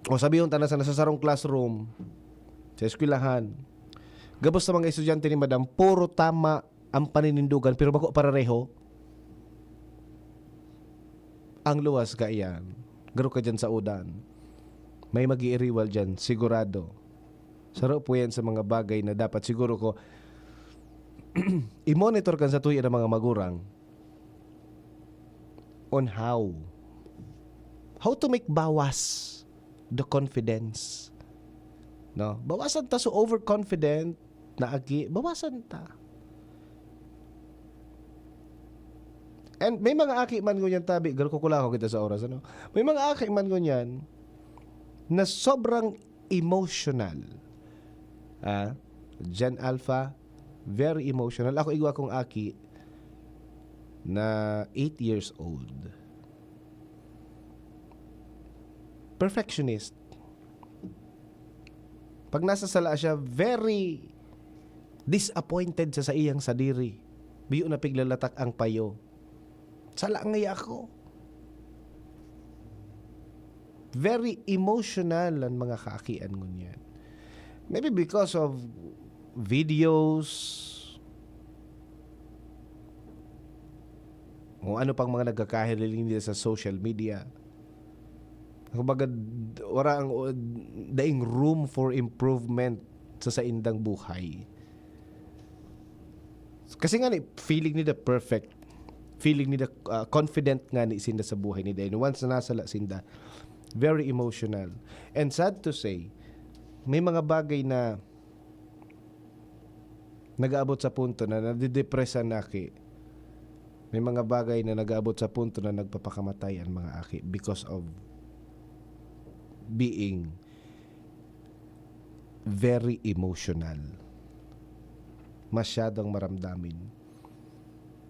O sabihon ta na sa, sa sarong classroom, sa eskwelahan, gabos sa mga estudyante ni madam, puro tama ang paninindugan, pero bako parareho. Ang luwas kaiyan, garo ka dyan sa udan. May mag-iiriwal dyan, sigurado. Saro po yan sa mga bagay na dapat siguro ko i-monitor kan satuya ng mga magurang on how, how to make bawas the confidence. No? Bawasan ta so overconfident na aki, bawasan ta. And may mga aki man ngunyan, tabi, garo ko, kulakaw kita sa oras, ano? May mga aki man ngunyan na sobrang emotional. Ah, Gen Alpha, very emotional. Ako, igwa kong aki na eight years old. Perfectionist. Pag nasa sala siya, very disappointed sa saiyang sadiri. Biyo na piglalatak ang payo. Sala ngaya ako. Very emotional ang mga kaakian ngunyan. Maybe because of videos, kung ano pang mga nagkakahiling nila sa social media. Kumbaga, wala ang, daing room for improvement sa saindang buhay. Kasi nga ni, feeling nila perfect. Feeling nila, ah, confident nga ni sinda sa buhay nila. And once na nasala sinda, very emotional. And sad to say, may mga bagay na nag-aabot sa punto na nadidepress an aki. May mga bagay na nag-aabot sa punto na nagpapakamatay an mga aki because of being very emotional. Masyadong maramdamin.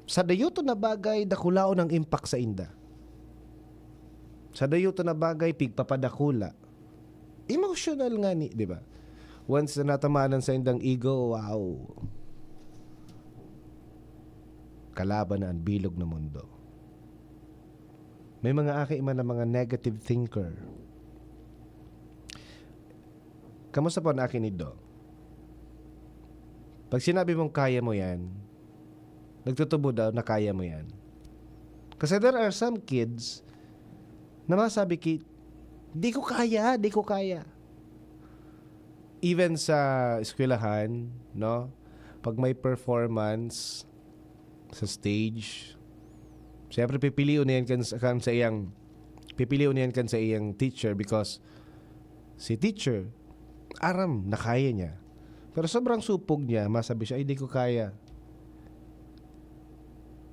Sa dayoton na bagay, dakulaon ang impact sa inda. Sa dayoton na bagay, pigpapadakula. Emotional nga ni, di ba? Once na natamaan sa indang ego, wow. Kalaban na ang bilog na mundo. May mga aki man na mga negative thinker. Kamusta po ang aki ni Do? Pag sinabi mong kaya mo yan, nagtutubo daw na kaya mo yan. Kasi there are some kids na masabi ki, "Di ko kaya, di ko kaya." Even sa eskwelahan, no? Pag may performance sa stage, siyempre pipilion na yan kan, kan sa iyang, pipilion na yan kan sa iyang teacher because si teacher, aram na kaya niya. Pero sobrang supog niya, masabi siya, "Ay, di ko kaya."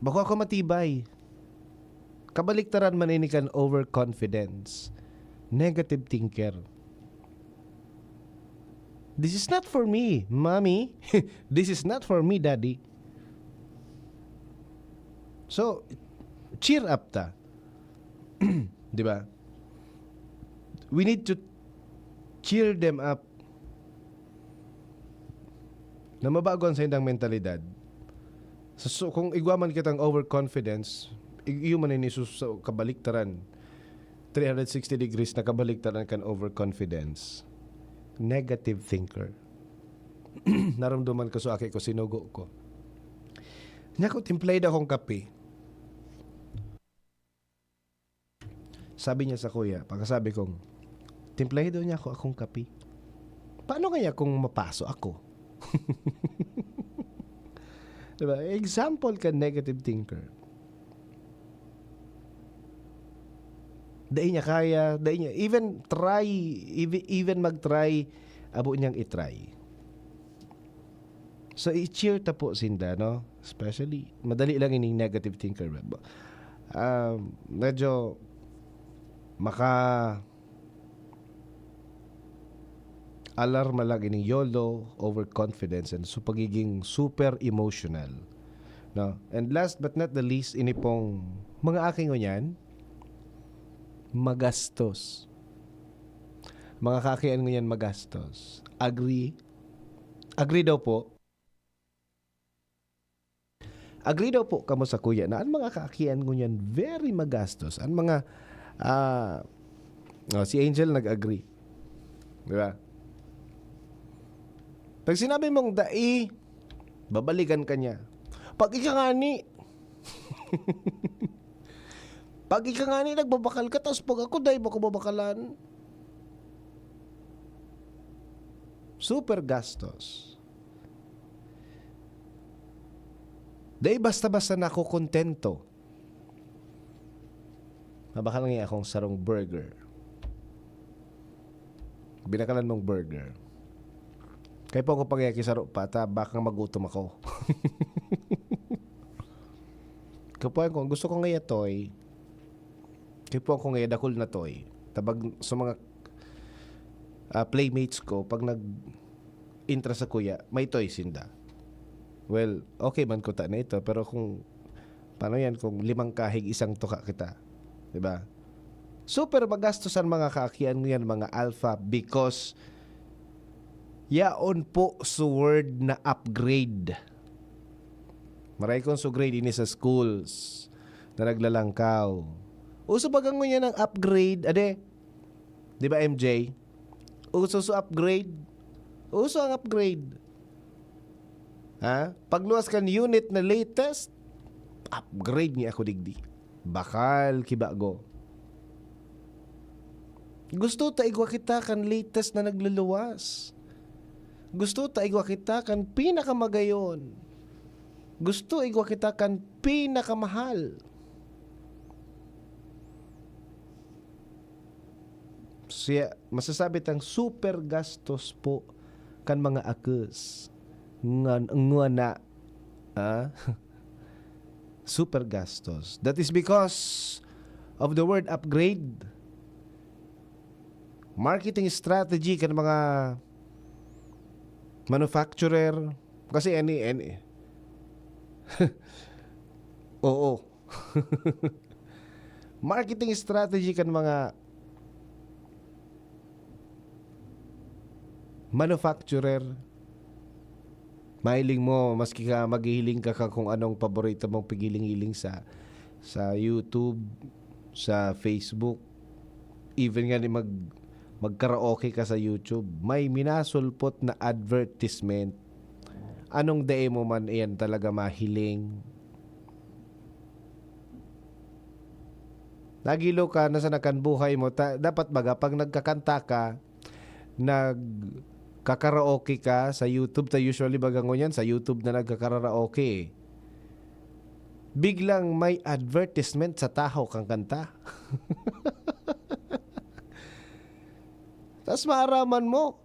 Bako ako matibay. Kabaliktaran man ini kan overconfidence. Negative thinker. "This is not for me, mommy." "This is not for me, daddy." So, cheer up ta. Di ba? We need to cheer them up na mabago ang saindang mentalidad. Sa su-, kung igwa man kitang overconfidence, ig-, iyo man ini sus-, sa kabaliktaran. Three hundred sixty degrees na kabaliktaran kan overconfidence. Negative thinker. Narumduman ko sa aki ko, sinugo ko. Niya ko, "Timplay daw akong kape." Sabi niya sa kuya, pagkasabi kong, "Timplahi daw niya ako akong kape." Paano kaya kung mapaso ako? Diba? Example ka negative thinker. Dai niya kaya, dai niya, even try, even, even mag-try, abo niyang i-try. So, i-cheer ta po sinda, no? Especially, madali lang ining negative thinker. Um, medyo maka-alarma lang ining YOLO, overconfidence, and so pagiging super emotional, no? And last but not the least, ini pong mga aki ngunyan, magastos. Mga kaakian ngunyan magastos. Agree? Agree daw po. Agree daw po kamo sa kuya na ang mga kaakian ngunyan very magastos. Ang mga, ah, oh, si Angel nag-agree. Di ba? Pag sinabi mong dai, babalikan ka niya. Pag ika nga ni, pag ika nga ni nagbabakal ka, tapos pag ako, dai mo ko babakalan. Super gastos. Dai basta-basta nakokontento. Mabakal nga akong sarong burger. Binakalan mong burger. Kaya po ako pag-, kisaro pa, ta bakang magutom ako. Kapuan ko, gusto ko nga yatoy. Kaya po ako nga dakul na toy. Tabag sa mga, ah, playmates ko, pag nag-intra sa kuya, may toy sinda. Well, okay man kuta na ito, pero kung, paano yan kung limang kahig, isang tuka kita? Diba? Super magastos ang mga kaakian ngayon, mga alpha, because yaon po sa word na upgrade. Maray kong sugrade ini sa schools na naglalangkaw. Uso ba gangon yan ang upgrade? Ade, di ba, M J? Uso sa upgrade? Uso ang upgrade. Ha? Pagluwas kan unit na latest, upgrade niya ako digdi. Bakal kibago. Gusto ta igwa kita kan latest na nagluluwas. Gusto ta igwa kita kan pinakamagayon. Gusto igwa kita kan pinakamahal. Siya, masasabi tang super gastos po kan mga akes. Ngan-, ngana, ah? Super gastos. That is because of the word upgrade. Marketing strategy kan mga manufacturer. Kasi any, any. Oo. Marketing strategy kan mga manufacturer. Mahiling mo, maski ka maghihiling ka, ka kung anong paborito mong pigiling-hiling sa, sa YouTube, sa Facebook, even nga ni mag-, mag-karaoke ka sa YouTube, may minasulpot na advertisement. Anong dai mo man iyan talaga mahiling? Nagilo ka na sa nakan buhay mo. Ta-, dapat baga, pag nagkakanta ka, nagkakaraoke ka sa YouTube, ta usually baga ngunyan, sa YouTube na nagkakaraoke eh. Biglang may advertisement sa tahaw kang kanta. Tas maaraman mo,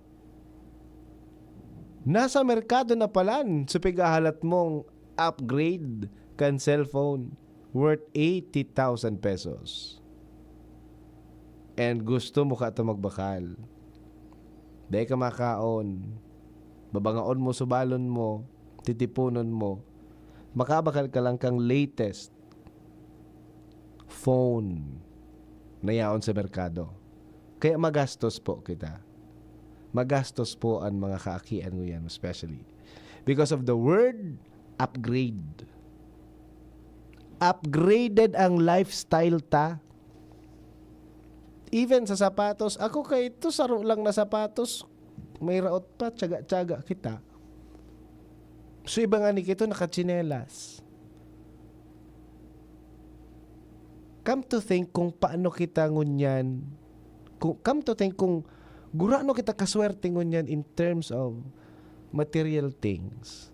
nasa merkado na palan sa pighahalat mong upgrade kan cellphone worth eighty thousand pesos. And gusto mo ka ito magbakal. Dai ka makaon. Babangaon mo, subalon mo, titipunon mo. Makabakal ka lang kang latest phone na yaon sa merkado. Kaya magastos po kita. Magastos po ang mga kaakian ngunyan, especially because of the word upgrade. Upgraded ang lifestyle ta. Even sa sapatos, ako kay ito saro lang na sapatos, may raot pa, tiyaga-tiyaga kita. So, iba nga ni kito, nakatsinelas. Come to think kung paano kita ngunyan, kung, come to think kung gurano kita kaswerte ngunyan in terms of material things.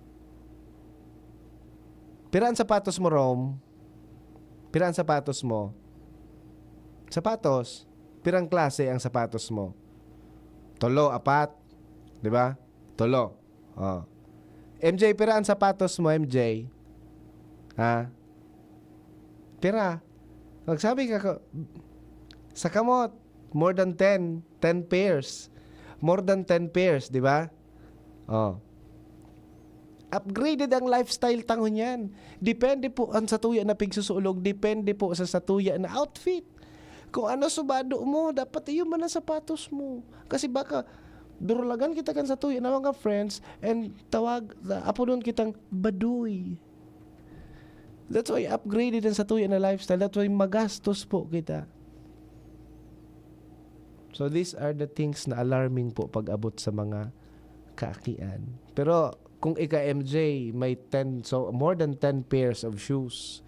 Pira ang sapatos mo, Rom? Pira ang sapatos mo? Sapatos? Pirang klase ang sapatos mo? Tolo, apat? Di ba? Tolo. Oh. M J, pira ang sapatos mo, M J? Ha? Pira? Magsabi ka ko, sa kamot, more than ten, ten pairs. More than ten pairs, di ba? Oh. Upgraded ang lifestyle ta ngunyan. Depende po ang satuya na pigsusulog, depende po sa satuya na outfit. Kung ano subado mo, dapat iyo man ang sapatos mo. Kasi baka, durulagan kita kan satuya na mga friends, and tawag, apodon kitang baduy. That's why upgraded ang satuya na lifestyle. That's why magastos po kita. So these are the things na alarming po pag-abot sa mga kaakian. Pero kung ika M J, may ten, so more than ten pairs of shoes.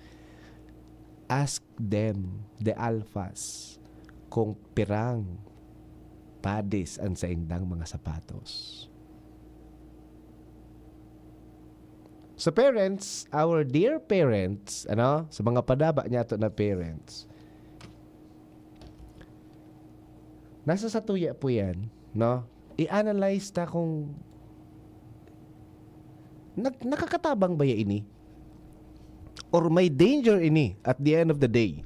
Ask them, the alphas, kung pirang padis ang saindang mga sapatos. So parents, our dear parents, ano, sa mga padaba niyato na parents, nasa satuya po yan, no? I-analyze ta kung nag-, nakakatabang ba ya ini? Or may danger ini at the end of the day?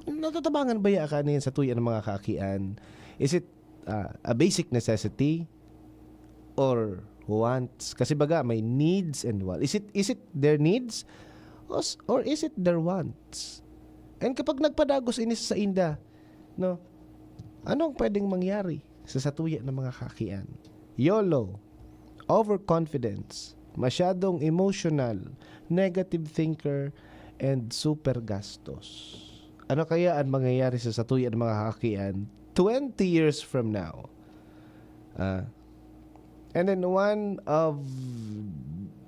Natatabangan ba ya kanin sa tuya ng mga kaakian? Is it, ah, a basic necessity or wants? Kasi baga, may needs and wants. Is it, is it their needs? Or s-, or is it their wants? And kapag nagpadagos ini sa inda, no? Anong pwedeng mangyari sa satuya ng mga kaakian? YOLO, overconfidence, masyadong emotional, negative thinker, and super gastos. Ano kaya ang mangyayari sa satuya ng mga kaakian twenty years from now? Ah, and then one of,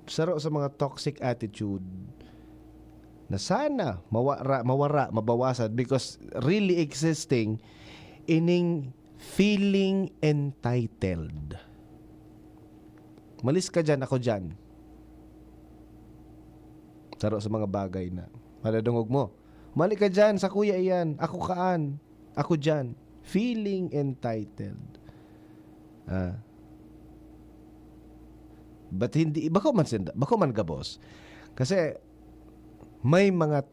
saro sa mga toxic attitude na sana mawara, mawara, mabawasan because really existing, ining feeling entitled. Malis ka dyan, ako dyan. Saro sa mga bagay na madadungog mo. Mali ka dyan, sa kuya iyan, ako kaan, ako dyan. Feeling entitled. Ah. But hindi, bako man sinda, bako man gabos. Kasi may mga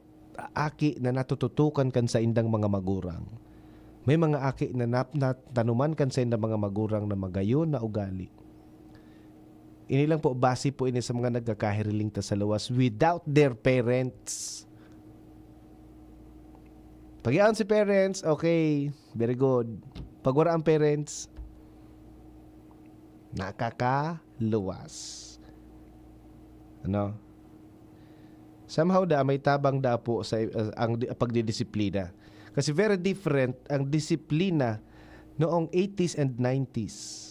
aki na natututukan kan saindang mga magurang. May mga aki na nap-, natanuman kan saindang mga magurang na magayon na ugali. Ini lang po, base po ini sa mga nagkakahiriling ta sa luwas without their parents. Pag yaon si parents, okay, very good. Pag wala ang parents, nakakaluwas. Ano? Somehow da, may tabang da po sa, uh, ang di-, pagdidisiplina. Kasi very different ang disiplina noong eighties and nineties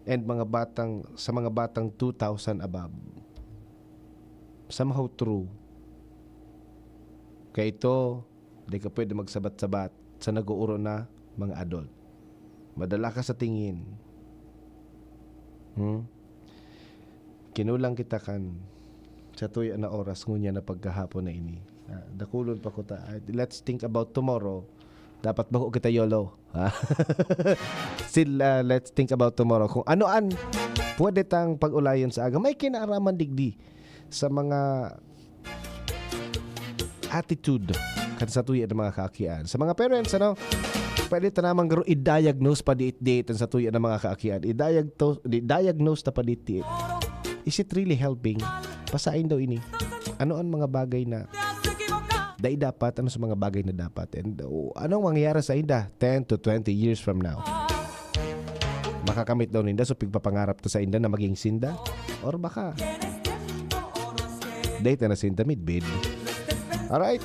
and mga batang, sa mga batang two thousand above. Somehow true. Kaya ito, di ka pwede magsabat-sabat sa nag-uuro na mga adult. Madala ka sa tingin. Hmm? Kinulang kita kan sa tuya na oras, ngunyan na pagkahapon na ini. Ah, dakulon pa kuta. Ah, let's think about tomorrow. Dapat bako kita YOLO. Ha? Still, ah, let's think about tomorrow. Kung ano an pwede tang pag-ulayon sa aga. May kinaaraman digdi sa mga attitude kan sa tuya ng mga kaakian. Sa mga parents, ano, pwede ta namang garo i-diagnose pa diit-diit ang sa tuya ng mga kaakian. I-diagto-, i-diagnose ta pa diit-diit. Is it really helping? Pasain daw ini. Ano ang mga bagay na dai dapat? Ano sa mga bagay na dapat? And, oh, anong mangyayari sa inda ten to twenty years from now? Makakamit daw ninda, so pigpapangarap ta sa inda na maging sinda? Or baka dai ta na sinda midbid? Alright.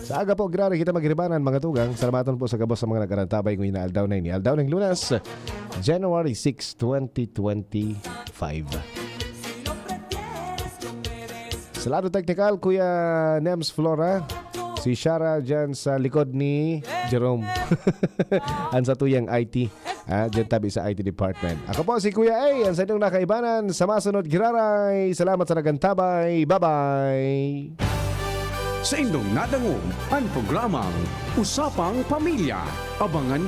Sa aga po, grabe kita magiribanan, mga tugang. Salamaton po sa gabos sa mga nag-arantabay ngayong aldaw na ini. Aldaw ng Lunes, January six, twenty twenty-five. Sa lado teknikal, Kuya Nems Flora. Si Shara dyan sa likod ni Jerome. Ang sa tuyang I T. Ah, dyan tabi sa I T department. Ako po si Kuya A, ang sa inyong nakaibanan. Sa masunod, giraray. Salamat sa nagantabay. Bye-bye. Sa indong nadangog, ang programang Usapang Pamilya. Abangan